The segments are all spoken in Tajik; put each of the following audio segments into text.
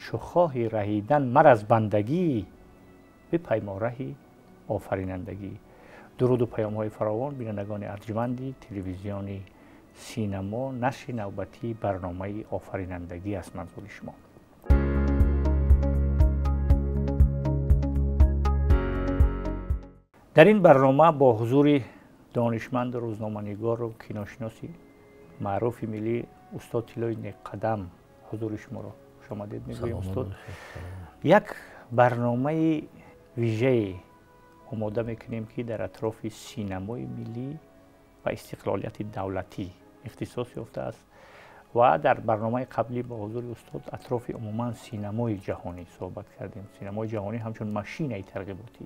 Чу хоҳӣ раҳидан мар аз бандагӣ, бипаймо раҳи офаринандагӣ. Дуруду паёмҳои фаровон бинандагони арҷманди телевизиони Синамо, нашри навбатии барномаи офаринандагӣ аст манзури шумо. Дар ин барнома бо ҳузури донишманду рӯзноманигору киношиноси маъруфи миллӣ устод Тиллои Некқадам ҳузури шуморо хушомадед мегӯем. Устод, як барномаи вижае омода мекунем, ки дар атрофи синамои миллӣ ва истиқлолияти давлатӣ ихтисос ёфтааст ва дар барномаи қаблӣ бо ҳузури устод атрофи умуман синамои ҷаҳонӣ суҳбат кардем. Синамои ҷаҳонӣ ҳамчун машинаи тарғиботӣ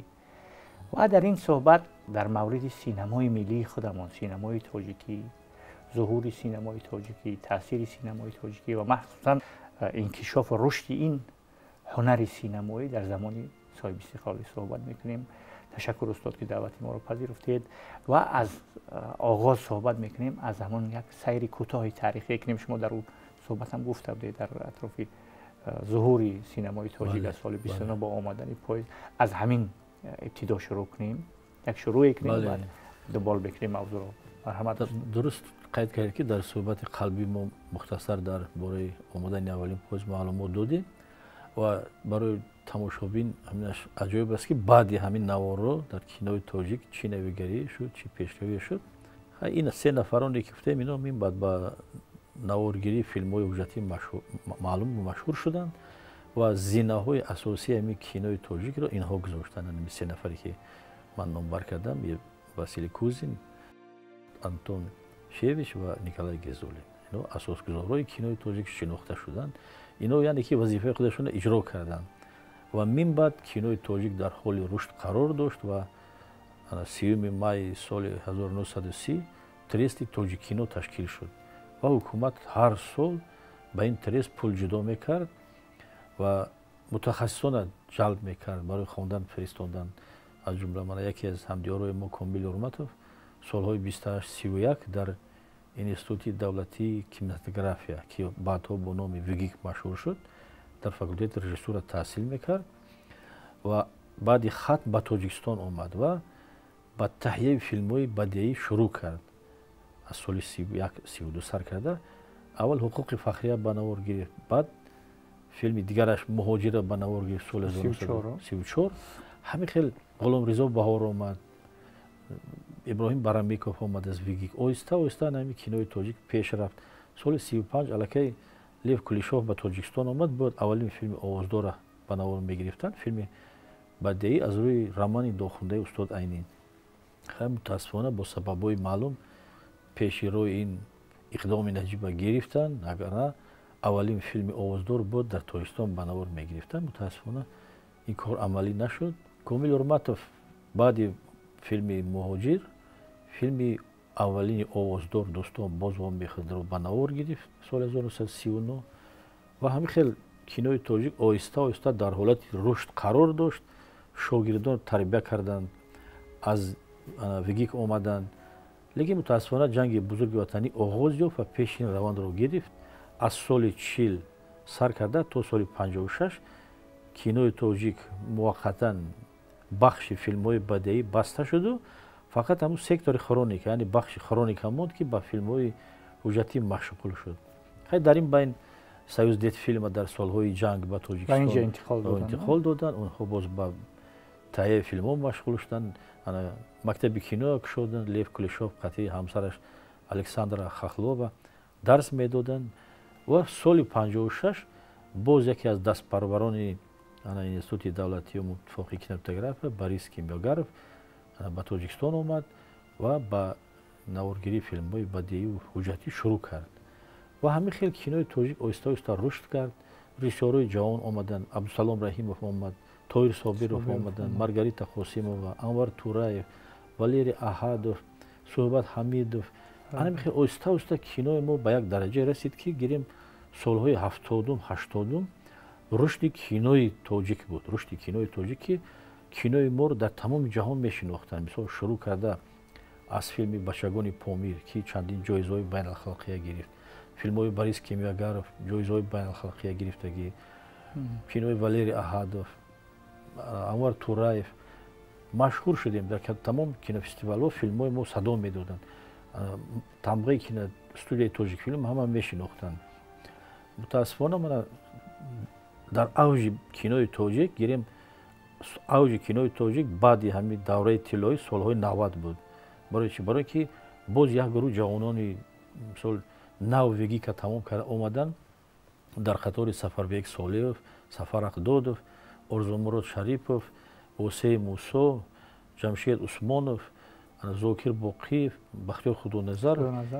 ва дар ин суҳбат дар мавриди синамои миллии худамон, синамои тоҷикӣ, зуҳури синамои тоҷикӣ, таъсири синамои тоҷикӣ ва махсусан инкишофу рушди ин ҳунари синамоӣ дар замони соҳибистиқлолӣ суҳбат мекунем. Ташаккур устод, ки даъвати моро пазируфтед ва аз оғоз суҳбат мекунем аз ҳамон як сайри кӯтоҳи таърихие кунем. Шумо дар ӯ суҳбат ҳам гуфта будед дар атрофи зуҳури синамои тоҷик аз соли 29 бо омадани поезд. Аз ҳамин ибтидо шурӯъ кунем, як шурӯъе кунем, баъд дунбол бикунем мавзӯъро. Марҳамат. Дуруст қайд кардед, ки дар суҳбати қалбӣ мо мухтасар дар бораи омадани аввалин поезд маълумот додем ва барои тамошобин ҳаминаш аҷоиб аст, ки баъди ҳамин наворро дар кинои тоҷик чӣ навигарӣ шуд, чӣ пешравӣ шуд. Ин се нафароне ки гуфтем, ино мин баъд ба наворгирии филмҳои ҳуҷҷатӣ маълуму машҳур шуданд ва зинаҳои асосии ҳамин кинои тоҷикро инҳо гузоштанд. Ҳамин се нафаре ки ман номбар кардам, Василий Кузин, Антон Шевич ва Николай Гезолин, ино асосгузорҳои кинои тоҷик шинохта шуданд. Ино яъне ки вазифаи худашонро иҷро карданд ва мин баъд кинои тоҷик дар ҳоли рушд қарор дошт ва 30 майи соли 1930 трести Тоҷиккино ташкил шуд ва ҳукумат ҳар сол ба ин трест пул ҷудо мекард ва мутахассисона ҷалб мекард барои хондан фиристондан. Аз ҷумла мана яке аз ҳамдиёрои мо Комил Ҳурматов солҳои 28-31 дар Институти давлатии кинематография, ки баъдҳо бо номи ВГИК машҳур шуд, дар факултети режиссура таҳсил мекард ва баъди хатм ба Тоҷикистон омад ва ба таҳияи филмҳои бадеӣ шурӯъ кард. Аз соли 31-32 сар карда аввал Ҳуқуқи фахрия ба навор гирифт, баъд филми дигараш Муҳоҷира ба навор гирифт соли 1934. Ҳамин хел Ғуломризо Баҳор омад, Иброҳим Барамиков омад аз ВГИК. Оҳиста оҳиста ҳамин кинои тоҷик пеш рафт. Соли 35 аллакай Лев Кулишов ба Тоҷикистон омад, бояд аввалин филми овоздора ба навор мегирифтанд, филми бадеӣ аз рӯи романи дохундаи устод Айнӣ. Мутаассифона бо сабабҳои маълум пеши роҳи ин иқдоми наҷиба гирифтанд, агар на аввалин филми овоздор буд дар Тоҷикистон ба навор мегирифтанд. Мутаассифона ин кор амалӣ нашуд. Комил Ҳурматов баъди филми Муҳоҷир филми аввалини овоздор Дӯстон боз вомехӯрдро ба навор гирифт соли 1939 ва ҳамин хел кинои тоҷик оҳиста оҳиста дар ҳолати рушд қарор дошт. Шогирдон тарбия карданд, аз ВГИК омаданд, лекин мутаассифона ҷанги бузурги ватанӣ оғоз ёфт ва пеши ин равандро гирифт. Аз соли 40 сар карда то соли 56 кинои тоҷик муваққатан бахши филмҳои бадеӣ баста шуду фақат ҳамун сектори хроника, яъне бахши хроника монд, ки ба филмҳои ҳуҷҷатӣ машғул шуд. Хай дар ин байн Союз Детфилма дар солҳои ҷанг ба Тоҷикистон интиқол доданд. Онҳо боз ба таҳияи филмҳо машғул шуданд, мактаби кино кушоданд. Лев Кулишов қатъи ҳамсараш Александра Хохлова дарс медоданд ва соли 56 боз яке аз дастпарварони Институти давлатии муттифоқи кинематография Борис Кимёгаров ба Тоҷикистон омад ва ба наворгирии филмҳои бадеию ҳуҷҷатӣ шурӯъ кард ва ҳамин хел кинои тоҷик оҳиста оҳиста рушд кард. Режиссёрҳои ҷавон омаданд, Абдусалом Раҳимов омад, Тоҳир Собиров омаданд, Маргарита Қосимова, Анвар Тураев, Валерий Аҳадов, Суҳбат Ҳамидов. Ҳамин хел оҳиста оҳиста кинои мо ба як дараҷае расид, ки гирем солҳои 70-ум, 80-ум рушди кинои тоҷик буд. Рушди кинои тоҷик, ки кинои моро дар тамоми ҷаҳон мешинохтанд. Мисол, шурӯъ карда аз филми Бачагони Помир, ки чандин ҷоизаҳои байналхалқия гирифт, филмҳои Борис Кимёгаров ҷоизаҳои байналхалқия гирифтагӣ, Кинои Валерий Аҳадов, Анвар Тураев машҳур шудем. Дар тамом кинофестивалҳо филмҳои мо садо медоданд. Тамғаи киностудияи Тоҷикфилм ҳама мешинохтанд. Мутаассифона, мана дар авҷи кинои тоҷик гирем, авҷи кинои тоҷик баъди ҳамин давраи тиллоӣ солҳои 90 буд. Барои чи? Барое ки боз як гурӯҳ ҷавонони, мисол, нав ВГИКа тамом карда омаданд, дар қатори Сафарбек Солиев, Сафар Аҳдодов, Орзумурод Шарипов, Восеи Мусо, Ҷамшед Усмонов, Зокир Боқиев, Бахтиёр Худоназар.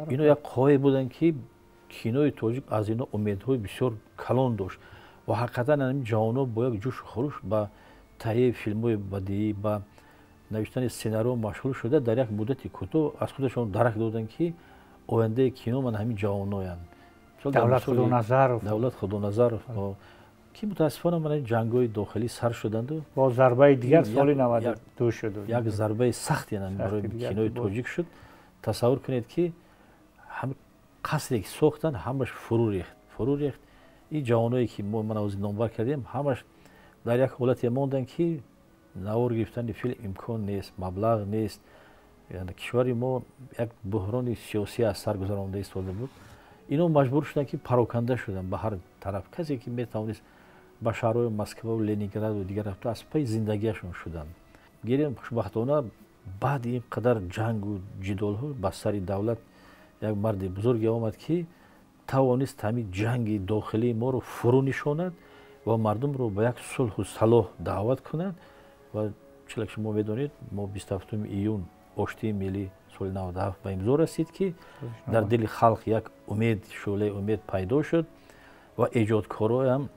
Ино як қуввае буданд, ки кинои тоҷик аз ино умедҳои бисёр калон дошт. Ва ҳақиқатан ҳамин ҷавонон бо як ҷӯшу хуруш ба таҳияи филмҳои бадиӣ, ба навиштани сценарио машғул шуда, дар як муддати кӯтоҳ аз худашон дарак доданд, ки ояндаи кино ман ҳамин ҷавоноянд. Давлат Худоназаров. Давлат Худоназаров, ки мутаассифона ман ҷангҳои дохилӣ сар шуданду. Бо зарбаи дигар соли 92 шуд. Як зарбаи сахт барои кинои тоҷик шуд. Тасаввур кунед, ки ҳами қасре ки сохтанд, ҳамаш фурӯ рехт, фурӯ рехт. Ин ҷавоное ки мо ман ҳозир номбар кардем, ҳамаш дар як ҳолате монданд, ки навор гирифтани филм имкон нест, маблағ нест. Кишвари мо як буҳрони сиёсӣ аз сар гузаронда истода буд. Ино маҷбур шуданд, ки пароканда шуданд ба ҳар тараф. Касе ки метавонист, ба шаҳрҳои Москваву Ленинграду дигар рафта, аз пайи зиндагиашон шуданд. Гирем, хушбахтона, баъди ин қадар ҷангу ҷидолҳо ба сари давлат як марди бузурге омад, ки тавонист ҳамин ҷанги дохилии моро фурӯ нишонад ва мардумро ба як сулҳу салоҳ даъват кунад. Ва чилак шумо медонед, мо 27 июн оштии миллӣ соли 97 ба имзо расид, ки дар дили халқ як умед, шӯълаи умед пайдо шуд ва эҷодкороям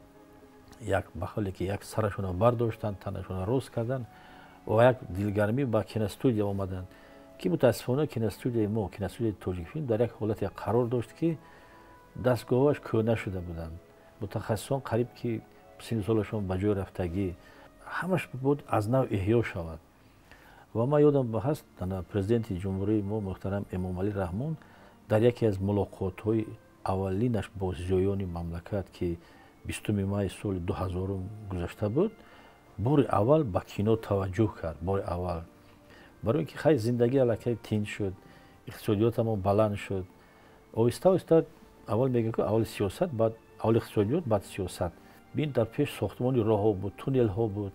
як ба ҳоле ки як сарашонро бардоштанд, танашонро рост карданд ва як дилгармӣ ба киностудия омаданд, ки мутаассифона киностудияи мо, киностудияи Тоҷикфилм, дар як ҳолате қарор дошт, ки дастгоҳҳояш кӯҳна шуда буданд, мутахассисон қариб ки синну солашон ба ҷой рафтагӣ, ҳамаш буд аз нав эҳё шавад. Ва ман ёдам ҳаст, президенти ҷумҳурии мо муҳтарам Эмомалӣ Раҳмон дар яке аз мулоқотҳои аввалинаш бо зиёёни мамлакат, ки 20 май соли 2000 гузашта буд, бори аввал ба кино таваҷҷӯҳ кард. Бори аввал, барои ин ки хай, зиндагӣ аллакай тинҷ шуд, иқтисодиётамон баланд шуд оҳиста оҳиста. Аввал мегӯям, ки аввал сиёсат, баъд аввал иқтисодиёт, баъд сиёсат. Бин, дар пеш сохтмони роҳҳо буд, туннелҳо буд.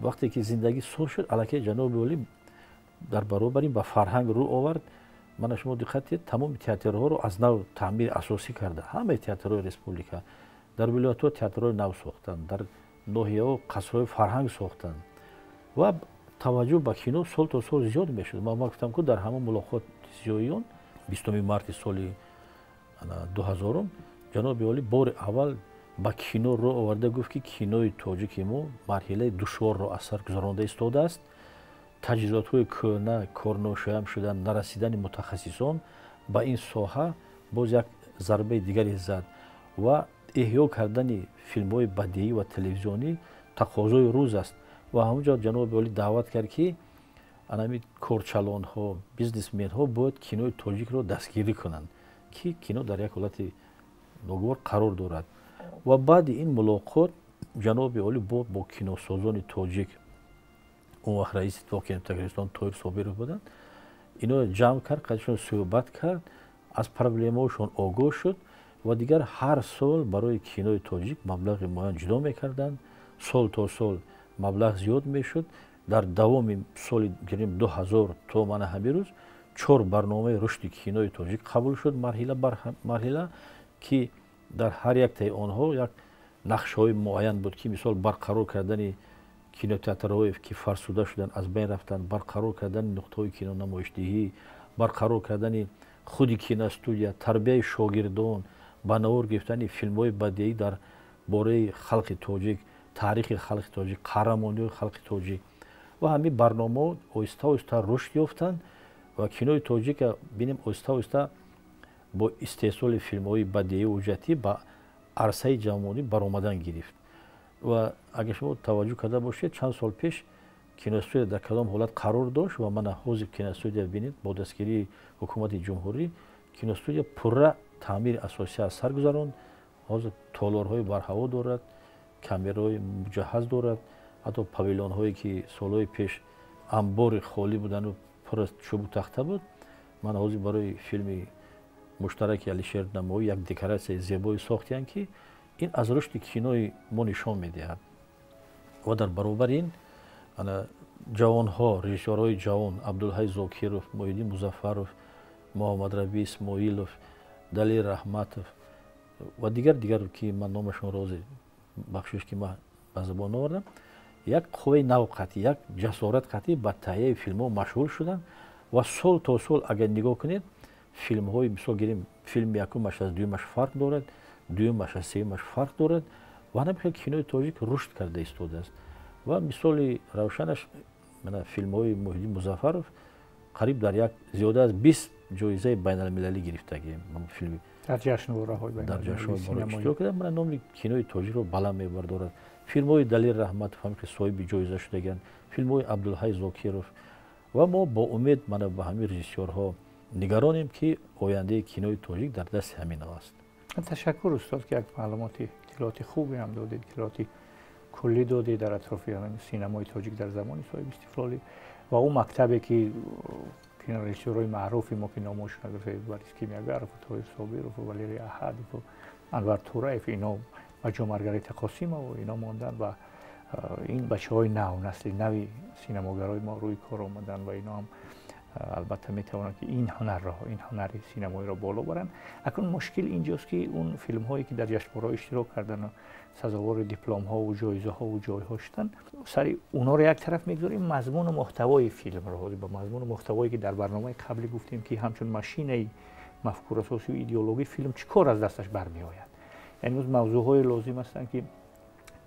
Вақте ки зиндагӣ соз шуд, аллакай ҷаноби олӣ дар баробари ба фарҳанг рӯ овард. Мана, шумо диққат диҳед, тамоми театрҳоро аз нав таъмири асосӣ карда, ҳамаи театрҳои республика. Дар вилоятҳо театрҳои нав сохтанд, дар ноҳияҳо қасрҳои фарҳанг сохтанд ва таваҷҷӯҳ ба кино сол то сол зиёд мешуд. Ман гуфтам, ку дар ҳамон мулоқоти зиёиён 20 марти соли 2000-ум ҷаноби олӣ бори аввал ба кино рӯ оварда гуфт, ки кинои тоҷики мо марҳилаи душворро аз сар гузаронда истодааст. Таҷҳизотҳои кӯҳна, корношоям шудан, нарасидани мутахассисон ба ин соҳа боз як зарбаи дигаре зад ва эҳё кардани филмҳои бадиӣ ва телевизионӣ тақозои рӯз аст. Ва ҳамонҷо ҷаноби олӣ даъват кард, ки анами корчалонҳо, бизнесменҳо бояд кинои тоҷикро дастгирӣ кунанд, ки кино дар як ҳолати ногувор қарор дорад. Ва баъди ин мулоқот ҷаноби олӣ бо киносозони тоҷик, он вақт раиси иттифоқи кинематографистон Тоҳир Собиров буданд, ино ҷамъ кард, қадишон суҳбат кард, аз проблемаҳошон огоҳ шуд ва дигар ҳар сол барои кинои тоҷик маблағи муайян ҷудо мекарданд. Сол то сол маблағ зиёд мешуд. Дар давоми соли, гирем, 2000 то мана ҳамин рӯз чор барномаи рушди кинои тоҷик қабул шуд, марҳила бар марҳила, ки дар ҳар яктаи онҳо як нақшҳои муайян буд, ки мисол барқарор кардани кинотеатрҳое, ки фарсуда шуданд, аз байн рафтанд, барқарор кардани нуқтаҳои кинонамоишдиҳӣ, барқарор кардани худи киностудия, тарбияи шогирдон, ба навор гирифтани филмҳои бадиӣ дар бораи халқи тоҷик, таърихи халқи тоҷик, қаҳрамониҳои халқи тоҷик. Ва ҳамин барномаҳо оҳиста оҳиста рушд ёфтанд ва кинои тоҷика бинем, оҳиста оҳиста бо истеҳсоли филмҳои бадиӣ ҳуҷҷатӣ ба арсаи ҷаҳонӣ баромадан гирифт. Ва агар шумо таваҷҷӯҳ карда бошед, чанд сол пеш киностудия дар кадом ҳолат қарор дошт ва мана ҳозир киностудия бинед, бо дастгирии ҳукумати ҷумҳурӣ киностудия пурра таъмири асосӣ аз сар гузаронд. Ҳозир толорҳои барҳаво дорад, камераҳои муҷаҳҳаз дорад, ҳатто павилонҳое ки солҳои пеш амбори холӣ будану пур аз чӯбу тахта буд. Ман ҳозир барои филми муштараки Алишер Намоӣ як декоратсияи зебое сохтиянд, ки ин аз рушди кинои мо нишон медиҳад. Ва дар баробари ин ҷавонҳо, режиссёрҳои ҷавон Абдулҳай Зокиров, Муҳиддин Музаффаров, Муҳаммадраби Исмоилов, Далер Раҳматов ва дигар, ки ман номашонро ҳозир, бахшиш ки ман ба забон овардам, як қувваи нав қатъӣ, як ҷасорат қатъӣ ба таҳияи филмҳо машғул шуданд. Ва сол то сол агар нигоҳ кунед, филмҳои, мисол гирем, филми якумаш аз дуюмаш фарқ дорад, дуюмаш аз сеюмаш фарқ дорад ва ҳамин хел кинои тоҷик рушд карда истодааст. Ва мисоли равшанаш филмҳои Муҳиддин Музаффаров қариб дар як зиёда аз 20 ҷоизаи байналмилалӣ гирифтагӣ. Филми дар ҷашнвораҳои дар ҷашнвораҳо иштирок карда, мана номи кинои тоҷикро баланд мебардорад. Филмҳои Далер Раҳматов ҳам ки соҳиби ҷоиза шудаганд, филмҳои Абдулҳай Зокиров. Ва мо бо умед мана ба ҳамин режиссёрҳо нигаронем, ки ояндаи кинои тоҷик дар дасти ҳаминҳо аст. Ташаккур, устод, ки як маълумоти иттилооти хубе ҳам додед, иттилооти куллӣ додед дар атрофи синамои тоҷик дар замони соҳиби истиқлолӣ ва ӯ мактабе ки кинорежиссёрҳои маъруфи мо, ки номҳошон гуфтед, Борис Кимиёгаров, Тоҳир Собиров, Валерий Аҳадов, Анвар Тураев, ино ва ҷо Маргарита Қосимова, ино монданд ва ин бачаҳои нав, насли нави синамогарои мо рӯи кор омаданд ва ино ҳам албатта метавонанд, ки ин ҳунарро, ин ҳунари синамоиро боло баранд. Акнун мушкил инҷост, ки он филмҳое ки дар ҷашнвораҳо иштирок кардану сазовори дипломҳову ҷоизаҳову ҷойҳо шуданд, сари онҳоро як тараф мегузорем, мазмуну муҳтавои филмро, ба мазмуну муҳтавое ки дар барномаи қаблӣ гуфтем, ки ҳамчун машинаи мафкурасосию идеологӣ филм чӣ кор аз дасташ бармеояд. Яъне имрӯз мавзӯъҳое лозим ҳастанд, ки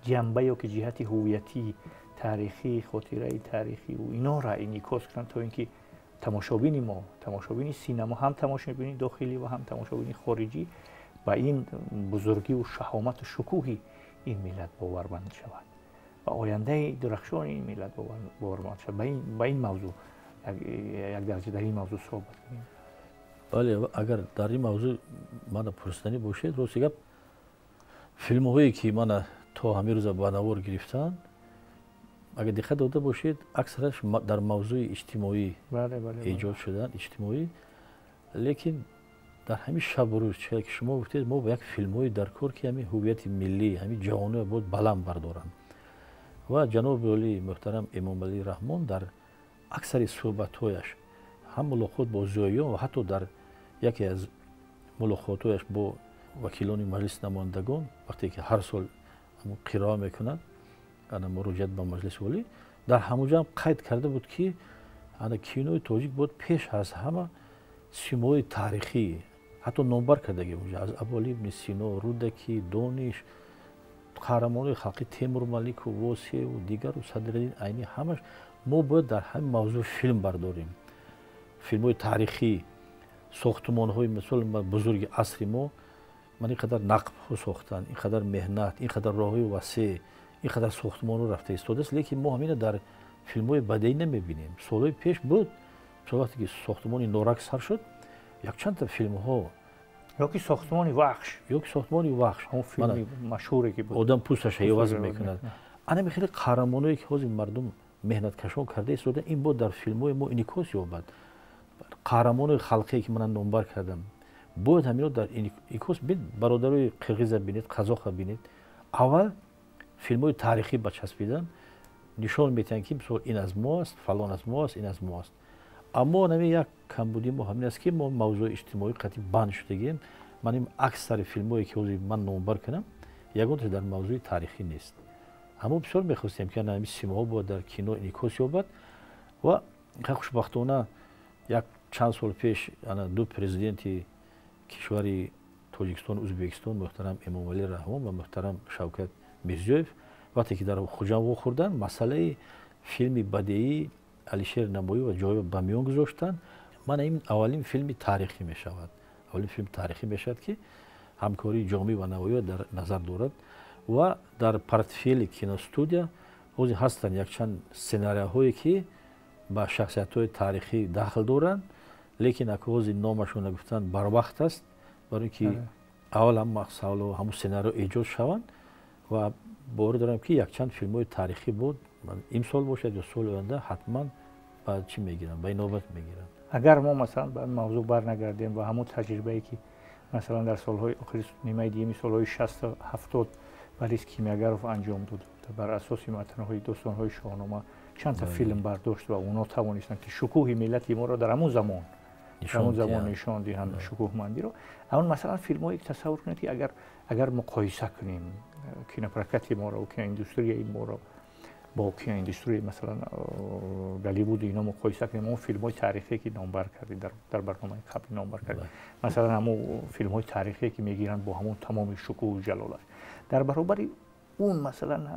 ҷанба ё ки ҷиҳати ҳувиятӣ, таърихӣ, хотираи таърихиву инора инъикос кунанд, то ин ки тамошобини мо, тамошобини синамо, ҳам тамошобини дохилӣ ва ҳам тамошобини хориҷӣ ба ин бузургиву шаҳомату шукӯҳи ин миллат боварманд шавад ва ояндаи дурахшони ин миллат боварманд шавад. Ба ин мавзӯъ як дараҷа дар ин мавзӯъ суҳбат кунем. Бале, агар дар ин мавзӯъ мана пурсиданӣ бошед, рости гап, филмҳое ки мана то ҳамин рӯза ба навор гирифтанд, агар диққат дода бошед, аксараш дар мавзӯи иҷтимоӣ эҷод шуданд, иҷтимоӣ. Лекин дар ҳамин шабу рӯз, чӣ ки шумо гуфтед, мо ба як филмҳои дар кор, ки ҳамин ҳувияти миллӣ, ҳамин ҷавониро бояд баланд бардоранд. Ва ҷаноби олӣ муҳтарам Эмомалӣ Раҳмон дар аксари суҳбатҳояш, ҳам мулоқот бо зиёиён ва ҳатто дар яке аз мулоқотҳояш бо вакилони Маҷлиси намояндагон, вақте ки ҳар сол қироа мекунад ана муроҷиат ба Маҷлиси Олӣ, дар ҳамонҷо ҳам қайд карда буд, ки ана кинои тоҷик бояд пеш аз ҳама симои таърихӣ, ҳатто номбар кардаги онҷо аз Абуалӣ ибни Сино, Рӯдакӣ, Дониш, қаҳрамонои халқи Темур Малику, Восеу, дигару Садриддин Айнӣ, ҳамаш мо бояд дар ҳамин мавзӯъ филм бардорем, филмҳои таърихӣ, сохтумонҳои мисол бузурги асри мо, ман ин қадар нақбҳо сохтанд, ин қадар меҳнат, ин қадар роҳҳои васеъ, ин қадар сохтумонҳо рафта истодааст, лекин мо ҳамина дар филмҳои бадеӣ намебинем. Солҳои пеш буд, мисол вақте ки сохтумони Норак сар шуд, якчандта филмҳо ё ки сохтумони Вахш, ё ки сохтумони Вахш, он филми машҳуре ки буд, одам пӯсташа иваз мекунад. Ана хеле қаҳрамоное ки ҳозир мардум меҳнаткашон карда истода, ин бояд дар филмҳои мо инъикос ёбад. Қаҳрамонои халқие ки ман номбар кардам, бояд ҳамино дар инъикос. Бин, бародарои қирғиза бинед, қазоқа бинед, аввал филмҳои таърихӣ бачаспидан нишон медиҳанд, ки мисол ин аз мо аст, фалон аз мо аст, ин аз мо аст. Аммо нами як камбудии мо ҳамин аст, ки мо мавзӯи иҷтимоӣ қатъи банд шудагием. Ман ин аксари филмҳое ки ҳозир ман номбар кунам, ягонташ дар мавзӯи таърихӣ нест. Аммо бисёр мехостем, ки ҳамин симоҳо бояд дар кино инъикос ёбад. Ва хушбахтона як чанд сол пеш ана ду президенти кишвари Тоҷикистон, Ӯзбекистон, муҳтарам Эмомалӣ Раҳмон ва муҳтарам Шавкат Мирзиёев, вақте ки дар Хуҷанд вохӯрданд, масъалаи филми бадеӣ Алишер Намоӣ ва ҷоё ба миён гузоштанд. Мана ин аввалин филми таърихӣ мешавад, аввалин филми таърихӣ мешавад, ки ҳамкории Ҷомӣ ва Навоиро дар назар дорад. Ва дар портфели киностудия ҳозир ҳастанд якчанд сценарияҳое, ки ба шахсиятҳои таърихӣ дахл доранд, лекин ака ҳозир номашона гуфтан барвақт аст, барои ки Аввал ҳам саволу ҳамун сценарио эҷод шаванд ва боварӣ дорам, ки якчанд филмҳои таърихӣ буд, имсол бошад ё соли оянда, ҳатман ба чӣ мегиранд, ба инобат мегиранд. Агар мо, масалан, ба мавзӯъ барнагардем ва ҳамун таҷрибае, ки, масалан, дар солҳои охири нимаи дуюми солҳои 60-70 Борис Кимиёгаров анҷом дод, бар асоси матнҳои достонҳои Шоҳнома чанд та филм бардошт ва онҳо тавонистанд, ки шукӯҳи миллати моро дар ҳамун замон нишон диҳанд, шукӯҳмандиро. Амн, масалан, филмҳое, тасаввур кунед, ки агар муқоиса кунем кинопрокати моро, киноиндустрияи моро бо киноиндустрияи, масалан, Голливуду ино муқоиса кунем, он филмҳои таърихие, ки номбар кардед, дар барномаи қабли номбар кардед, масалан, ҳамун филмҳои таърихие, ки мегиранд бо ҳамун тамоми шукӯҳу ҷалолаш, дар баробари он, масалан,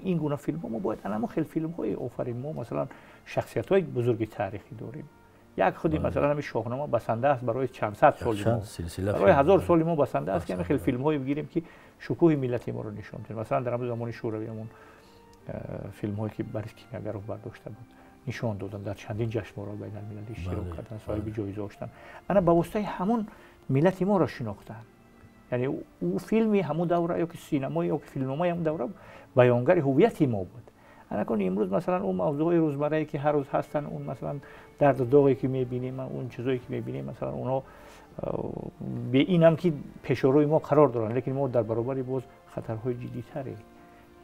ин гуна филмҳо, мо бояд ҳамон хел филмҳое офарем. Мо, масалан, шахсиятҳои бузурги таърихӣ дорем. Як худи, масалан, ҳамин Шоҳнома басанда аст барои чанд сад соли мо, барои 1000 соли мо басанда аст, ки ҳамин хел филмҳое бигирем, ки шукӯҳи миллати моро нишон диҳем. Масалан, дар ҳамон замони Шӯравӣ ҳамон филмҳое, ки Борис Кимиёгаров бардошта буд, нишон доданд, дар чандин ҷашнвораҳои байналмилалӣ иштирок карданд, соҳиби ҷоизаҳо шуданд. Ана ба воситаи ҳамон миллати моро шинохтанд. Яъне ӯ филми ҳамун давра ё ки синамои ё ки филмномаи ҳамун давра баёнгари ҳуввияти мо буд. Анакун имрӯз, масалан, он мавзӯъҳои рӯзмаррае, ки ҳар рӯз ҳастанд, он, масалан, дарду доғе, ки мебинем, он чизое, ки мебинем, масалан, онҳо бе инам ки пешорои мо қарор доранд, лекин мо дар баробари боз хатарҳои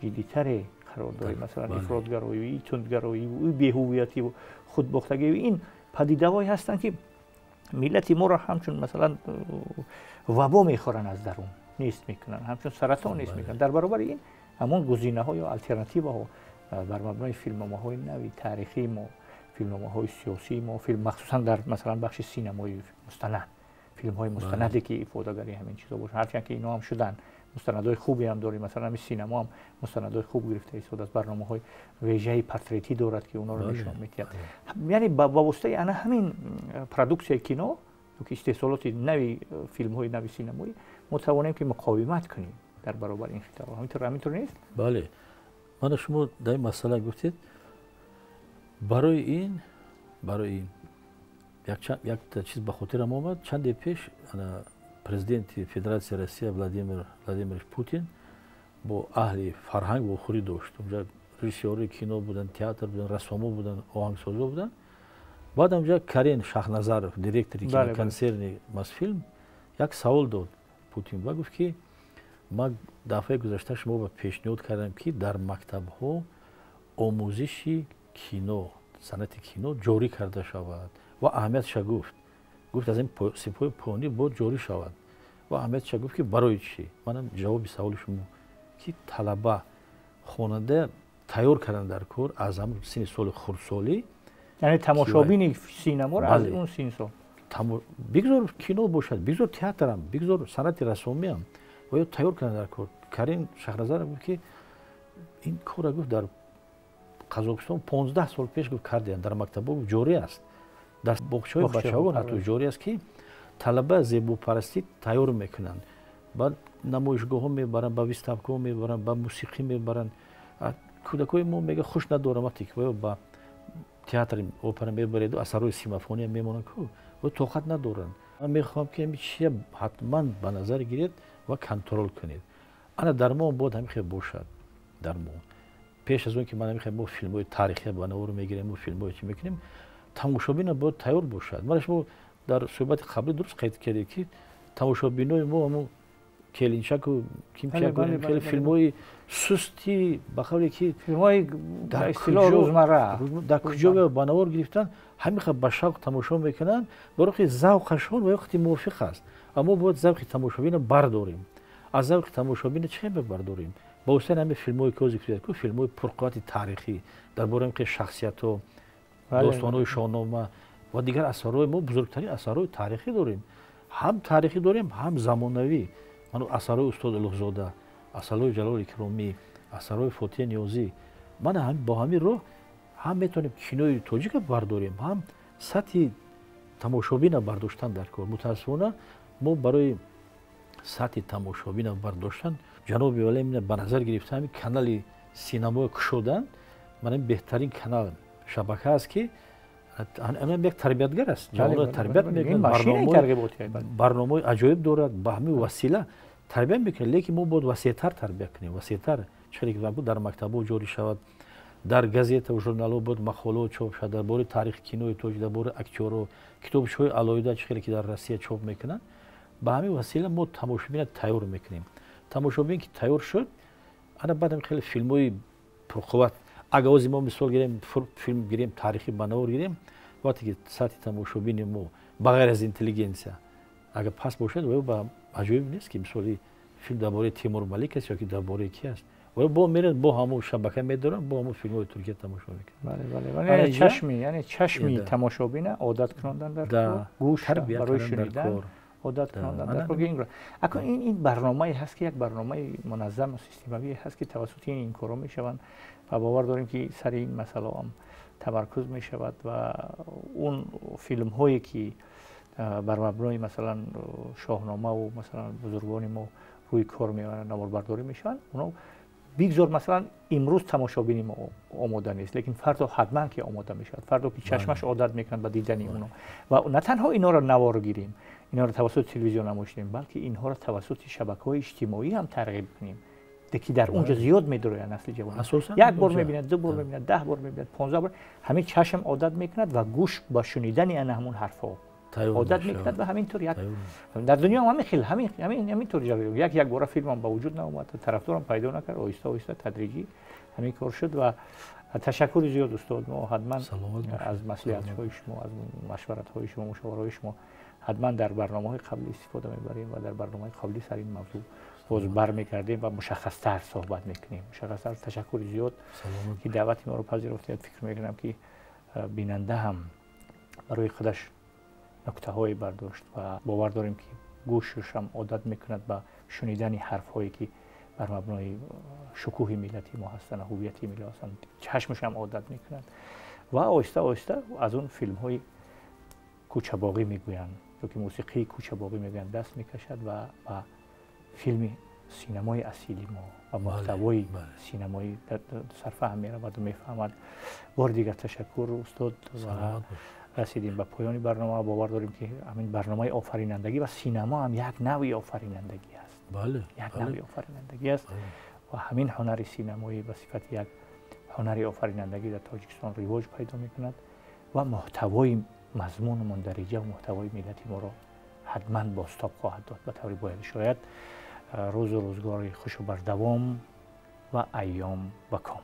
ҷиддитаре қарор дорем. Масалан, ифротгароӣ, тундгароӣ, беҳуввиятиву худбохтагӣ, ин падидаҳое ҳастанд, ки миллати моро ҳамчун, масалан, вабо мехӯранд, аз дарун нест мекунанд, ҳамчун саратон нест мекунанд. Дар баробари ин ҳамон гузинаҳо ё алтернативаҳо бар мабнои филмномаҳои нави таърихии мо, филмномаҳои сиёсии мо, махсусан дар, масалан, бахши синамои мустанад, филмҳои мустанаде, ки ифодагари ҳамин чизо бошанд. Ҳарчанд ки ино ҳам шуданд, мустанадҳои хубе ҳам дорем. Масалан, ҳамин синамо ҳам мустанадҳои хуб гирифта истодааст, барномаҳои вежаи портретӣ дорад, ки онҳоро нишон медиҳад. Яъне ба воситаи ана ҳамин продуксияи кино ёки истеҳсолоти нави филмҳои нави синамоӣ мо тавонем, ки муқовимат кунем дар баробари ин хитарҳо. Ҳаминтур нест? Бале, мана шумо дар ин масъала гуфтед, барои ин якта чиз ба хотирам омад. Чанде пеш президенти Федератсияи Россия Владимир Владимирович Путин бо аҳли фарҳанг вохӯрӣ дошт. Унҷа режиссёри кино буданд, театр буданд, рассомо буданд, оҳангсозо буданд. Баъд онҷа Карен Шахназаров, директори киноконсерни Мосфилм, як савол дод Путин ва гуфт, ки ман дафъаи гузашта шумо ба пешниҳод кардам, ки дар мактабҳо омӯзиши кино, санъати кино ҷорӣ карда шавад ва аҳамиятша гуфт, аз ин синфҳои поёнӣ бояд ҷорӣ шавад ва аҳамиятша гуфт, ки барои чӣ. Манам ҷавоби саволи шумо, ки талаба, хонанда тайёр кардан дар кор аз ҳамн синни соли хурдсолӣ. Яъне тамошобини синаморо аз он синни сол. Бигзор кино бошад, бигзор театрам, бигзор санъати рассомиам ва ё тайёр кардан дар кор. Карин Шахназаров гуфт, ки ин корра, гуфт, дар Қазоқистон 15 сол пеш, гуфт, кардиянд, дар мактабҳо ҷорӣ аст, дар боғчаҳои бачаҳо ҳатто ҷорӣ аст, ки талаба зебопарастӣ тайёр мекунанд, ба намоишгоҳҳо мебаранд, ба выставкаҳо мебаранд, ба мусиқӣ мебаранд. Кӯдакҳои мо, мега, хуш надорам, вақте ки ба театри опера мебареду асарҳои симфония мемонанд ку ва тоқат надоранд. Ман мехоҳам, ки ҳамин чия ҳатман ба назар гиред ва контрол кунед. Ана дар мо бояд ҳамин хел бошад. Дар мо пеш аз он ки ман ҳамин хел мо филмҳои таърихия ба навор мегирем, мо филмҳои чӣ мекунем, тамошобина бояд тайёр бошад. Мана шумо дар суҳбати қаблӣ дуруст қайд кардед, ки тамошобинои мо ҳамун Келинчаку Кимчаку, хеле филмҳои сусти, ба қавле ки филмҳои рӯзмарра дар куҷо ба навор гирифтан, ҳамин хел ба шавқ тамошо мекунанд, барои ки завқашон ва вақти мувофиқ аст. Аммо бояд завқи тамошобина бардорем. Аз завқи тамошобина чӣ хел бардорем? Ба воситаи ҳамин филмҳое, ки ҳозир ку филмҳои пурқуввати таърихӣ дар бораи ҳамин шахсиятҳо, достонҳои Шоҳнома ва дигар асарҳои мо. Бузургтарин асарҳои таърихӣ дорем, ҳам таърихӣ дорем, ҳам замонавӣ. Ман асарҳои устод Улуғзода, асарҳои Ҷалол Икромӣ, асарҳои Фотиҳ Ниёзӣ, ман бо ҳамин роҳ ҳам метавонем кинои тоҷика бардорем, ҳам сатҳи тамошобина бардоштан дар кор. Мутаассифона, мо барои сатҳи тамошобина бардоштан, ҷаноби олӣ ба назар гирифта ҳамин канали синамоя кушоданд. Ман ин беҳтарин канал, шабака аст, ки Ана як тарбиятгар аст, ҷавонро тарбият мекунад, барномаҳои аҷоиб дорад, ба ҳамин васила тарбия мекунад. Лекин мо бояд васеътар тарбия кунем, васеътар. Чӣ хеле дар мактабҳо ҷорӣ шавад, дар газетаву журналҳо бояд мақолаҳо чоп шавад дар бораи таърихи кинои тоҷик, дар бораи актёрҳо, китобчаҳои алоҳида, чӣ хеле ки дар Россия чоп мекунанд. Ба ҳамин васила мо тамошобина тайёр мекунем. Тамошобин ки тайёр шуд, ана баъдам хеле филмҳои пурқувват. Агар ози мо мисол гирем, филм гирем, таърихӣ ба навор гирем, вақте ки сатҳи тамошобини мо ба ғайр аз интеллигенсия агар паст бошад, ва ба аҷоиб нест, ки мисоли филм дар бораи Темур Малик аст ё ки дар бораи ки аст, ва бо мерад, бо ҳамон шабака медорам, бо ҳамон филмҳои Туркия тамошо мекунад. Бале, чашми, яъне чашми тамошобина одат кунондан дар кор, гӯш барои шунидан одат кунондан дар кор. Акун ин барномае ҳаст, ки як барномаи муназзам ва системавие ҳаст, ки тавассути ин корҳо мешаванд, ва бовар дорем, ки сари ин масъала ҳам тамаркуз мешавад ва он филмҳое, ки бар мабнои, масалан, Шоҳномаву, масалан, бузургони мо рӯи кор меоянд, наворбардорӣ мешаванд, оно бигзор, масалан, имрӯз тамошобини мо омода нест, лекин фардо ҳатман ки омода мешавад, фардо ки чашмаш одат мекунад ба дидани оно. Ва на танҳо инҳоро навор гирем, инҳоро тавассути телевизион намоиш диҳем, балки инҳоро тавассути шабакаҳои иҷтимоӣ ҳам тарғиб кунем, ки дар он ҷо зиёд медуроянд насли ҷавон. Як бор мебинад, ду бор мебинад, 10 бор мебинад, 15 бор, ҳамин чашм одат мекунад ва гӯш ба шунидани ана ҳамун ҳарфҳо одат мекунад. Ва ҳамин тур як дар дунё ҳамин хел, ҳамин тур як бора филмам ба вуҷуд наомад, тарафдорам пайдо накард, оҳиста оҳиста, тадриҷӣ ҳамин кор шуд. Ва ташаккури зиёд, устод. Мо ҳатман аз маслиҳатҳои шумо, аз машваратҳои шумо, мушовараҳои шумо ҳатман дар барномаҳои қаблӣ истифода мебарем ва дар барномаҳои қаблӣ сар ин мавзӯъ боз бармегардем ва мушаххастар суҳбат мекунем, мушаххастар. Ташаккури зиёд, ки даъвати моро пазируфтед. Фикр мекунам, ки бинанда ҳам барои худаш нуктаҳое бардошт ва бовар дорем, ки гӯшушам одат мекунад ба шунидани ҳарфҳое, ки бар мабнои шукӯҳи миллати мо ҳастанд, ҳуввияти миллӣ ҳастанд, чашмашам одат мекунад ва оҳиста оҳиста аз он филмҳои кӯчабоғӣ мегӯянд ё ки мусиқии кӯчабоғӣ мегӯянд даст мекашад ва ба филми синамои асили мо ва муҳтавои синамоӣ сарфаҳм мераваду мефаҳмад. Бори дигар ташаккур, устод. Ва расидем ба поёни барнома. Бовар дорем, ки ҳамин барномаи офаринандагӣ, ва синамо ҳам як навъи офаринандагӣ аст, як навъи офаринандагӣ аст, ва ҳамин ҳунари синамоӣ ба сифати як ҳунари офаринандагӣ дар Тоҷикистон ривоҷ пайдо мекунад ва муҳтавои мазмуну мундариҷа ва муҳтавои миллати моро ҳатман бозтоб хоҳад дод ба таври бояду шояд. Рӯзу рӯзгори хушу бардавом ва айём ба ком.